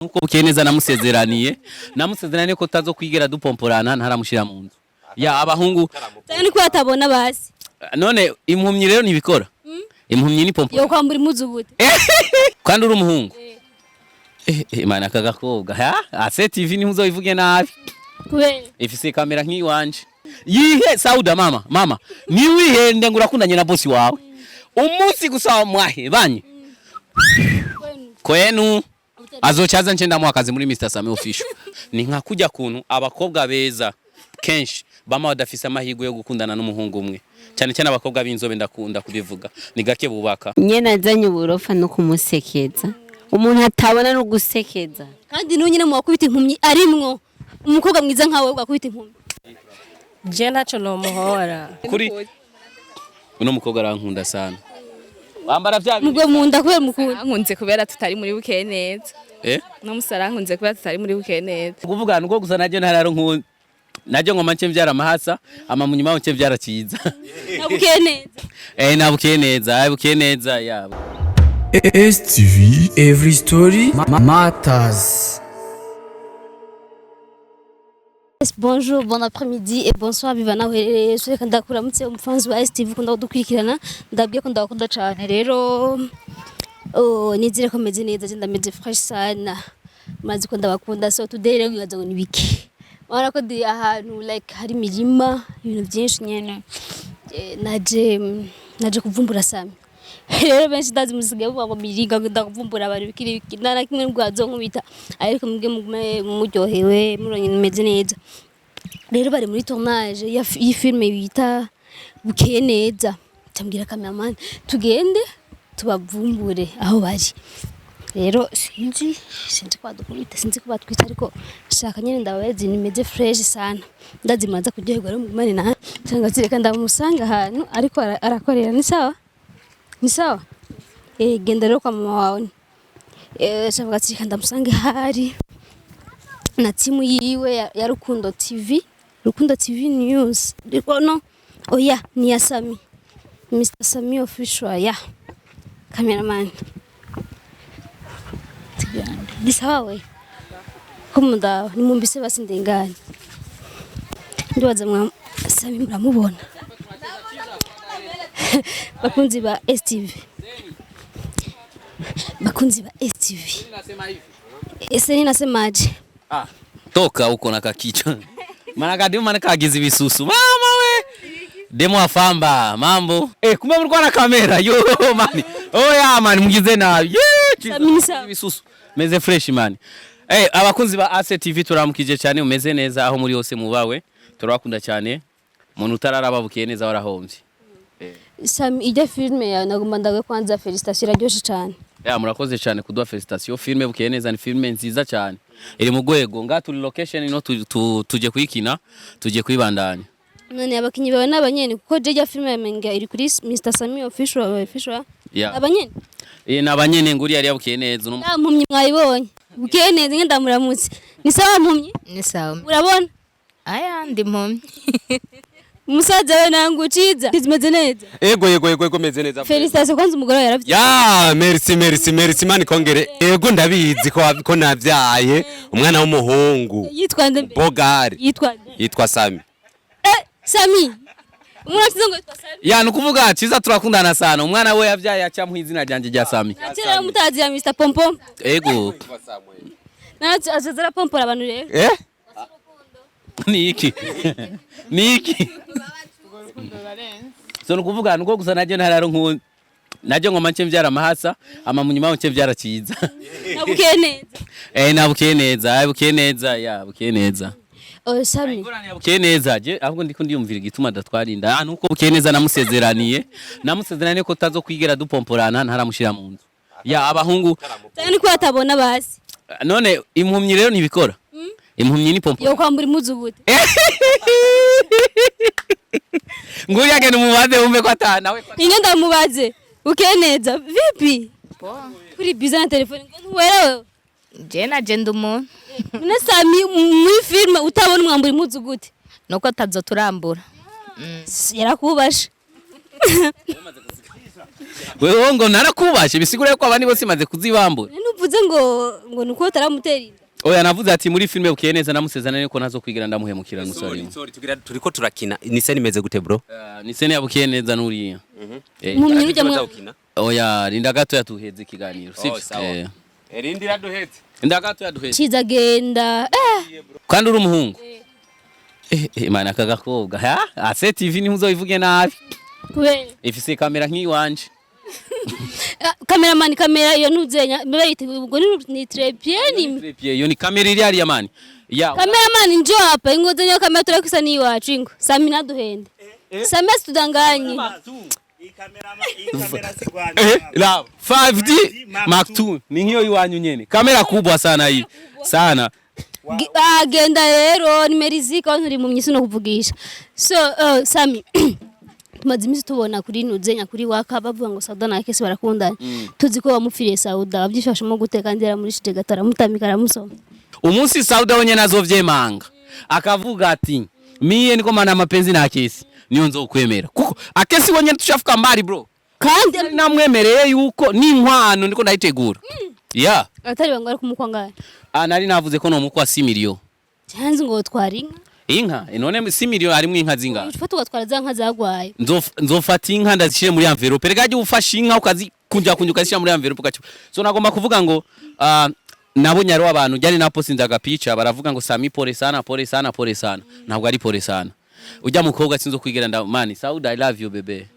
Nkuko bukeye neza namusezeraniye ko tazokwigera dupomporana ntaramushira mu nzu ya abahungu. Cyane ko atabona basi. None impumyi rero ntibikora, impumyi ni pompo. Yo kwambura impuzu gute? Kandi uri umuhungu, mana, aka gakobwa ha ase TV ntimuzobivuge nabi. Kubera? Ifise kamera nk'iwanje yihe sauda. Mama, mama, niwihende ngo urakundanye na bosi wawe umunsi gusa mwahebanye kwenu azocaza nce ndamuha akazi muri Mr Sami Official. Ni nka kujya kuntu abakobwa beza kenshi bama badafise amahirwe yo gukundana n'umuhungu umwe, cyane cyane abakobwa b'inzobe. Ndakunda kubivuga, ni gake bubaka. Nyene azanye uburofa no kumusekeza, umuntu atabona no gusekeza. Kandi n'unyine mu wakubita impumyi arimwo umukobwa mwiza nkawe wakubita impumyi. Je ntacyo nomuhora. Kuri uno mukobwa arankunda sana, wambara vya bintu. Mugwe munda kubera mukunda. Ankunze kubera tutari muri Bukeye Neza. Eh. No musara ankunze kubera tutari muri Bukeye Neza. Kuvuga nuko gusa najyo ntararo nku najyo ngoma nce mvyara amahasa ama munyuma nce mvyara ciza. Nabukeye Neza. Eh, nabukeye neza, bukeye neza yabo. STV Every Story Matters. Yes, bonjour, bon après-midi et bonsoir bivana aho uherereye. So reka ndakuramutse umufanzi wa STV ukunda kudukurikirana, ndabwiye ko ndabakunda cyane. Rero oh, nizere ko meze neza, je ndameze fresh sana, mazi ko ndabakunda. So today rero nkibaza ngo nibiki, urabona ko ndi ahantu like hari imirima, ibintu byinshi nyene. Naje kuvumbura Sami. Rero benshi ndazi musigaye muvuga ngo miringa, ngo ndakuvumbura abantu bikiri biki, nta na kimwe bwazo nkubita, ariko mwebwe mugume muryohewe, muronye mumeze neza. Rero bari muri tournage y'ifilme bita Bukeye Neza. Cyambwira cameraman tugende tubavumbure aho bari. Rero sinzi ko badukubita, sinzi ko batwita, ariko shaka nyine ndabazi nimeze fresh sana, ndazimaza kuryoherwa. Rero mugumane na cyangwa reka ndamusanga ahantu ariko arakorera. Ni sawa, ni sawa. Genda rero kwa mama wawe. Shavuga ati reka ndamusange hari na timu yiwe ya Rukundo TV, Rukundo TV News. Ariko no, oya, ni ya Sami, Mr Sami Official ya cameraman. Tugende. Ni sawa we ko mundawe nimumbise basi ndengane. Ndibaza mwa Sami muramubona, bakunzi ba STV, bakunzi ba STV. Ese ninasemaje? Ah, toka huko na kakichwa. Maana kadimu maana kagize ibisusu. Mama we. Demo afamba mambo. Eh, kumbe mlikuwa na kamera. Yo mani. Oya mani, mugize nabi. Ye, Sami ni sawa. ibisusu. Meze fresh mani. Eh, abakunzi ba Ase TV turamukije cyane, umeze neza aho muri hose mubawe. Turabakunda cyane. Umuntu utararaba Bukeye Neza warahombye. Sami, ijya filme yawe nagomba ndawe kwanza félicitations, iraryoshe cyane. Ya, murakoze cyane kuduha félicitations. Filme Bukeye Neza ni filme nziza cyane. Iri mu rwego nga turi location no tuje kuyikina, tuje kuyibandanya. None abakinyi bawe n'abanyene? Kuko je ijya filme yamenga iri kuri Mr Sami Official. Ya. Abanyene? Eh, nabanyene nguri yari yabukeye neza uno. Ya mpumyi mwayibonye Bukeye Neza, nge ndamuramutse. Ni sawa mpumyi? Ni sawa. Urabona? Aya ndi mpumyi. Umusaza we nangu ciza zimeze neza. Ego, meze neza. Félicitations kwanza, umugore wawe yaravye. Ya, merci, merci, merci, mani kongere. Ego, ndabizi ko navyaye umwana w'umuhungu. Yitwa nde mbere? Bogari. Yitwa nde? Yitwa Sami. Eh, Sami, umuntu afite ngo yitwa Sami. Ya, nukuvuga ciza turakundana sana. Umwana we yavyaye acamuha izina ryanje rya Sami. Kera mutazi ya Mr Pompom. Ego. Natwe azaza arapompora abantu rero. Eh? Ni iki? Ni iki? So nukuvuga nuko gusa najyo ntararo nku najyo ngoma nce mvyara amahasa ama munyuma nce mvyara ciza. Nabukeye Neza. Eh, nabukeye neza, bukeye neza, ya Bukeye Neza. Oh, Sami. Bukeye Neza je ahubwo ndiko ndiyumvira igituma adatwarinda. Ah, nuko Bukeye Neza namusezeraniye ko tazokwigera dupomporana ntaramushira mu nzu ya abahungu. Cyane ko atabona basi. None impumyi rero ntibikora, impumyi ni pompo. Yo kwambura impuzu gute? Nguriya genda umubaze wumve ko ata nawe. Inge ndamubaze. Bukeye Neza vipi? Kuri biza na telefone ngo ntuwerewe. Je naje ndi umuntu. None Sami muri filme utabona umwambura impuzu gute? Nuko atazoturambura. Yarakubashe. Wewe ngo narakubashe, bisigura ko abandi bose maze kuzibambura. Nuvuze ngo nuko utaramutera inda. Oya, navuze ati muri filme Bukeye Neza namusezerana ko ntazokwigira ndamuhemukira Sorry, nusarimo. sorry, tugira turiko turakina. Ni scène imeze gute, bro? Ni scène ya Bukeye Neza nuriya. Impumyi n'ujya mwa Gukina. Oya, rinda gato yatuheze ikiganiro, sivyo? Sawa. Eh. Rindira duhetse. Rinda gato yaduheze. Ciza genda. Kandi uri umuhungu. Mana, aka gakobwa ha ase TV niho uzoyivuge nabi. Kubera Ifise kamera nk'iwanje. Ah, cameraman, kamera iyo ntuzenya bayita ubwo ni trépied ni Trépied, iyo ni kamera iri hariya, mani ya. Cameraman, njoo hapa, ingo zenye kamera turakusa ni iwacu, ingo Sami naduhende, Sami asitudanganye. La 5D Mark 2 ni nk'iyo iwanyu nyene, kamera kubwa sana hii sana. Ah, genda rero nimerizika nturi mu myisi no kuvugisha. So Sami, tumaze iminsi tubona kuri nuzenya kuri waka bavuga ngo Sauda na Kesi barakundana. Tuzi ko wamupfiriye Sauda, wabyifashemo gute kandi yaramurishije gato, aramutamika, aramusoma? Umunsi Sauda wenyene azovyemanga akavuga ati mie niko mana mapenzi na Akesi, niyo nzokwemera, kuko Akesi wenyene tushafika mbali, bro. Kandi namwemereye yuko n'inkwano ndiko ndayitegura ya. Atari bangwa ari kumukwa ngahe? Ah, nari navuze ko nomukwa 6 millions. Cyanzi ngo twara inka. Inka none 6 millions harimo inka zingahe? Ufata ugatwara za nka zagwaye. Nzofata inka ndazishire muri envelope. Rega jya ufashe inka ukazikunja kunja ukazishyira muri envelope ugaca. So nagomba kuvuga ngo nabonye hariho abantu jyari napostinze agapica baravuga ngo Sami pole sana, pole sana, pole sana. Ntabwo ari pole sana. Ujya mukobwa sinzo kwigera nda mani. Sauda, I love you, bebe.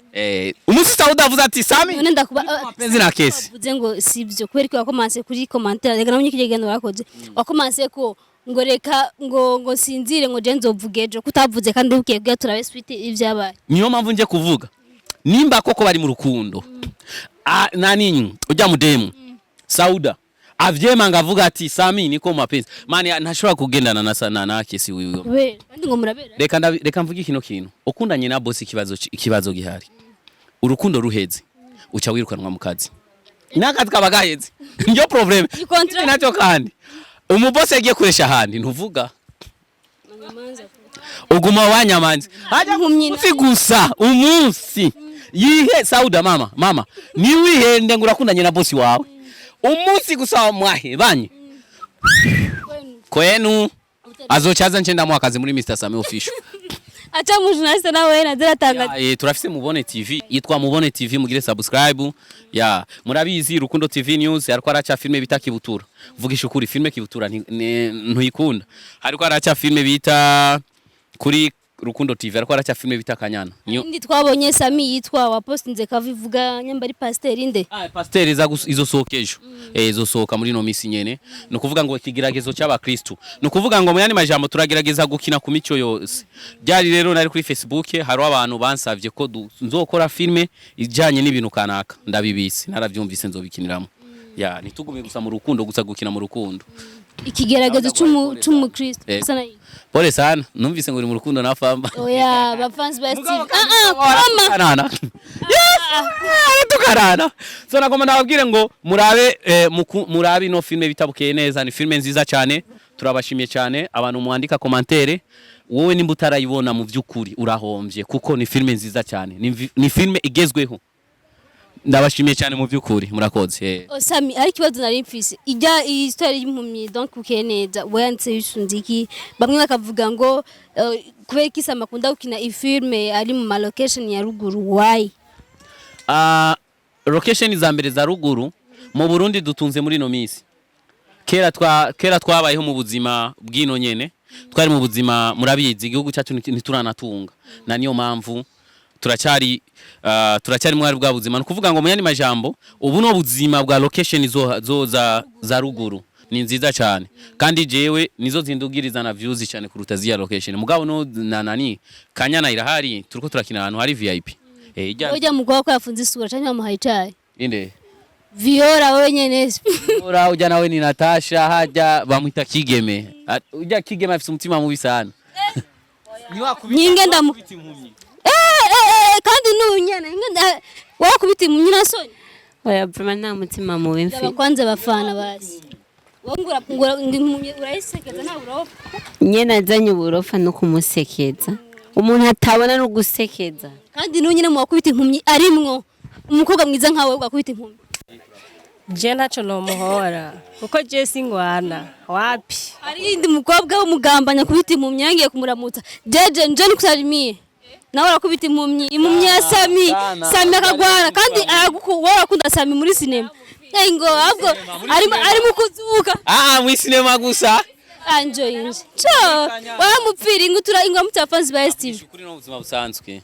Umunsi Sauda avuze ati Sami None ndakuba mapenzi na Kesi. Bavuze ngo sibyo kubera ko wakomanse kuri commentaire, reka nabonye ikigendo bakoze, wakomanse ko ngo reka ngo sinzire, ngo je nzovuge ejo, kutavuze kandi ukiye kugira turabe suite ibyabaye. Niyo mpamvu nje kuvuga nimba koko bari mu rukundo, nani ujya mudemu Sauda avyemanga avuga ati Sami niko mapenzi mani, ntashobora kugendana na sana na Kesi wiwe. Kubera kandi ngo murabera. Reka mvuge kino kintu: ukundanye na boss, ikibazo gihari, urukundo ruheze uca wirukanwa mu kazi, n'akazi kaba gaheze, niyo problème. Ni contrat. Nacyo kandi umuboss yagiye kuresha ahandi, ntuvuga, uguma wanyamanze hajya Impumyi. Umunsi gusa, umunsi yihe Sauda, mama mama, niwihende ngo urakundanye na boss wawe, umunsi gusa mwahebanye kwenu azocaza nce ndamuha akazi muri Mr Sami Official. Aca mu journaliste nawe naziratanga. Ya, turafise Mubone TV, yitwa Mubone TV, mugire subscribe ya. Murabizi Rukundo TV News ariko araca filme bita Kibutura. Vugisha ukuri, filme Kibutura ntuyikunda? Ariko araca filme bita kuri Rukundo TV, ariko araca filme bita Kanyana. Niyo Indi twabonye Sami yitwa wapostinze kavivuga nyamba ari pasteur inde? Ah, pasteur iza izosohoka ejo. Izosohoka muri no misi nyene. Ni ukuvuga ngo ikigeragezo cy'abakristu. Ni ukuvuga ngo mu yandi majambo turagerageza gukina ku mico yose. Byari rero nari kuri Facebook hariho abantu bansavye ko nzokora filme ijanye n'ibintu kanaka. Ndabibise, naravyumvise, nzobikiniramo. Ya, ntitugume gusa mu rukundo gusa, gukina mu rukundo. Ikigeragezo c'umukristo. Sana. Pole sana, numvise ngo uri mu rukundo na Famba. Oya, ba fans ba Steve, ah ah, koma. Tukarana. Yes! Tukarana. So nagomba ndababwire ngo murabe murabe ino filme bitabukeye neza, ni filme nziza cyane. Turabashimiye cyane abantu mwandika commentaire. Wowe nimba utarayibona mu by'ukuri urahombye kuko ni filme nziza cyane. Ni filme igezweho. Ndabashimiye cyane mu by'ukuri, murakoze. Oh, Sami, ari ikibazo nari mfise. Ijya iyi histoire y'impumyi, donc Bukeye Neza wayanditse yisunze iki? Bamwe bakavuga ngo kubera iki Sami akunda gukina ifilme ari mu ma location ya ruguru, why? Ah, location za mbere za ruguru mu Burundi dutunze muri no misi. Kera twabayeho mu buzima bw'ino nyene, twari mu buzima, murabizi, igihugu cyacu ntituranatunga, na niyo mpamvu turacyari mwari bwa buzima. Ni ukuvuga ngo mu yandi majambo ubu no buzima bwa location zo za ruguru ni nziza cyane, kandi jewe nizo zindugiriza na views cyane kuruta ziya location. Mugabo no na nani Kanyana irahari, turiko turakina ahantu hari VIP. Ijya Ujya mugabo ko yafunze isura canke bamuhaye icayi? Inde? Viola wenyene. Ora ujya nawe ni Natasha, hajya bamwita Kigeme. Ujya Kigeme afise umutima mubi sana. Nyinge ndamu kandi n'ubu nyene wakubita impumyi na soni. Oya, vraiment nta mutima mubi mfite. Kwanza bafana basi wowe ngura impumyi urayisekeza nta burofa. Nyene azanye uburofa no kumusekeza, umuntu atabona no gusekeza. Kandi n'ubu nyene mu wakubita impumyi arimwo. Umukobwa mwiza nkawe ugakubita impumyi? Je ntacyo nomuhora kuko je singwana wapi. Hari yindi mukobwa w'umugambanya kubita impumyi, yangiye kumuramutsa. Jeje nje nikusalimie, nawe arakubita impumyi, impumyi ya Sami. Sana. Sami akagwara kandi wowe urakunda Sami muri sinema. Ngo ahubwo ari mu kuzuka. Ah, mu sinema gusa. Anjo inje cyo waramupfira ingutura ingwa mutafanzi ba STV. Ukuri no buzima busanzwe.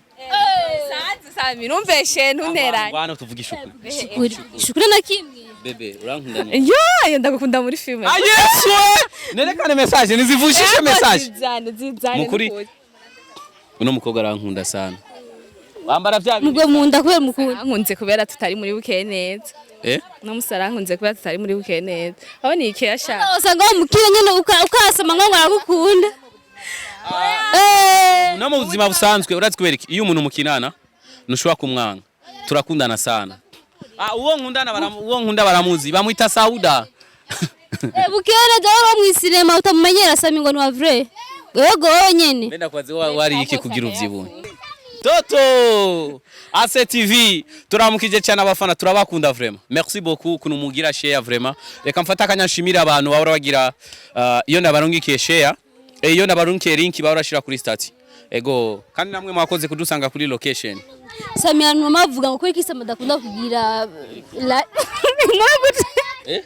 Sanze Sami, numveshe ntunteranye. Ngwano tuvugisha ukuri. Shukuri shukuri na kimwe. Bébé, urankunda none? Yo, ndagukunda muri filime. Ah, Yesu we! Nerekane message, nizivushishe message. Zizane zizane. Mukuri. Nukuri. Uno mukobwa arankunda sana. Wambara bya Mugwe munda kubera mukunda. Ankunze kubera tutari muri bukeye neza. Eh? No musara ankunze kubera tutari muri bukeye neza. Aho ni iki yashaka. Usanga wamukira nyene ukasama ngo aragukunda. No mu buzima busanzwe urazi kubera iki? Iyo umuntu mukinana ntushobora kumwanga. Turakundana sana. Ah, uwo nkundana uwo nkunda baramuzi, bamwita Sauda. Bukera dawe wo mw'isinema utamumenyera Sami ngo ni wa vrai. Yego wowe nyene. Mbenda kwazi wari iki kugira uvyibuhe. Toto Ase TV, turamukije cyane abafana, turabakunda vraiment. Merci beaucoup kuntu mugira share vraiment. Reka mfata akanya nshimira abantu bahora bagira iyo ndabarungikiye share, iyo ndabarungikiye link bahora shira kuri status. Ego kandi namwe mwakoze kudusanga kuri location. Sami abantu mama bavuga ngo kuri Sami adakunda kugira la Mwagute. Eh?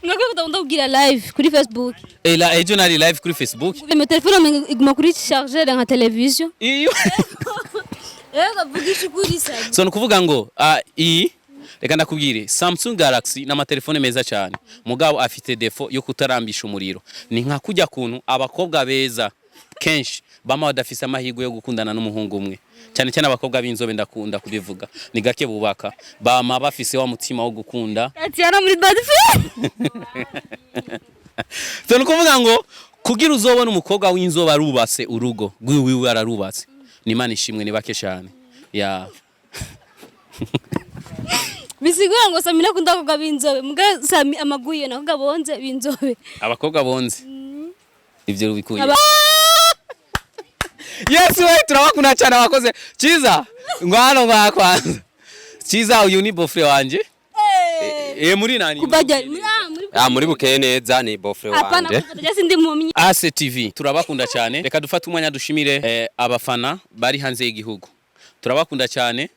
Mwako kudakunda kugira live kuri Facebook. La ejo nari live kuri Facebook. Mu telefone iguma kuri chargeur nka television. Iyo Yego vugisha ukuri Sami. So nukuvuga ngo iyi reka ndakubwire, Samsung Galaxy n'amatelefone meza cyane, mugabo afite défaut yo kutarambisha umuriro. Ni nka kujya kuntu abakobwa beza kenshi bama badafise amahirwe yo gukundana n'umuhungu umwe, cyane cyane abakobwa b'inzobe, ndakunda kubivuga, ni gake bubaka, bama bafise wa mutima wo gukunda. Tatiana muri bad film. So nukuvuga ngo kugira uzobona umukobwa w'inzobe arubatse urugo rwiwiwe, ararubatse, ni Imana ishimwe, ni bake cyane ya. Bisigura ngo Sami nakunda abakobwa b'inzobe, muga Sami amaguye nakobwa bonze b'inzobe. Abakobwa bonze ivyo bikuye. Yesu we, turabakunda cyane abakoze cyiza. Ngwano ngwakwanza cyiza, uyu ni beau-frère wanje muri nani? Kubajya muri muri Ah, muri bukeye neza ni beau-frère Hapana. wanje. Kufata sindi mpumyi. ACTV turabakunda cyane. Reka dufate umwanya dushimire abafana bari hanze y'igihugu, turabakunda cyane,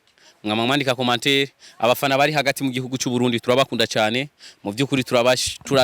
mwama mwandika commentaire. Abafana bari hagati mu gihugu cy'u Burundi turabakunda cyane. Mu by'ukuri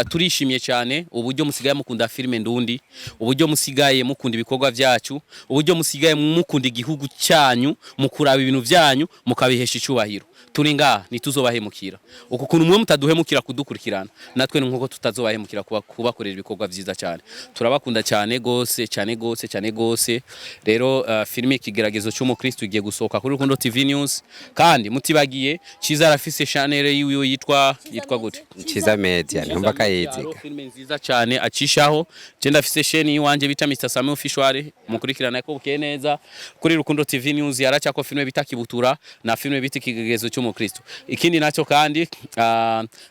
turishimye cyane uburyo musigaye mukunda filime ndundi, uburyo musigaye mukunda ibikorwa byacu, uburyo musigaye mukunda igihugu cyanyu, mukuraba ibintu byanyu mukabihesha icyubahiro. Turi ngaha, ntituzobahemukira. Uku kuntu mwe mutaduhemukira kudukurikirana, natwe ni nkuko tutazobahemukira kubakorera ibikorwa byiza cyane. Turabakunda cyane gose, cyane gose, cyane gose. Rero filime Ikigeragezo cy'Umukristo igiye gusohoka kuri Rukundo TV News, kandi mutibagiye Cyiza arafise channel yiwe yitwa gute? Ciza Media, ntumva kayiziga. Hariho filime nziza cyane acishaho. Je ndafise chaîne yiwanje bita Mr Sami Official, mukurikirana ko bukeye neza. Kuri Rukundo TV News yaracako filime bita Kibutura na filime bita Ikigeregezo cy'Umukristo. Ikindi nacyo kandi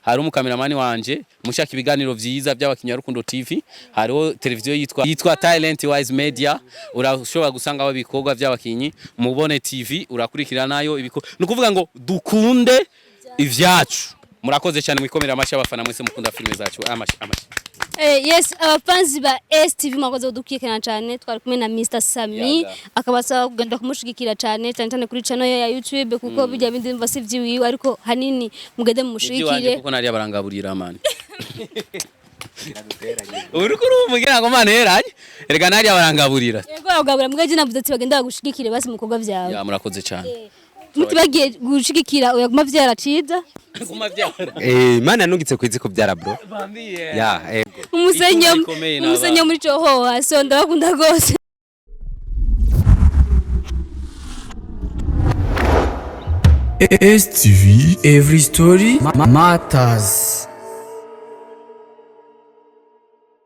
hari umukameramani wanje. Mushaka ibiganiro vyiza by'abakinya Rukundo TV, hariho televiziyo yitwa Talent Wise Media, urashobora gusanga aho ibikorwa by'abakinyi. Mubone TV urakurikirana nayo ibiko. Ni ukuvuga ngo dukunde ivyacu. Murakoze cyane, mwikomera amashyi abafana mwese mukunda filime zacu. Amashyi, amashyi. Yes, abafanzi ba STV mwakoze kudukurikirana cyane. Twari kumwe na Mr Sami. Yaga. Akabasaba kugenda kumushigikira cyane cyane cyane kuri channel ye ya YouTube, kuko bijya bindi mva si vyiwiwe, ariko hanini mugende iby'iwanje mumushigikire. Kuko nari abarangaburira mani uriko urumva ngo mani heranye, erega nari abarangaburira. Yego abagabura, mugende, navuze ati bagenda bagushigikire basi mu bikorwa vyawe. Ya, murakoze cyane. Mutibagiye gushigikira uyaguma vyara ciza. Guma vyara. Imana yanungitse kwizi kubyara bro. Ya, ego. Umusenyo. Itungo rikomeye n'abana. Umusenyo muri cohoha, so ndabakunda rwose. STV Every Story Matters.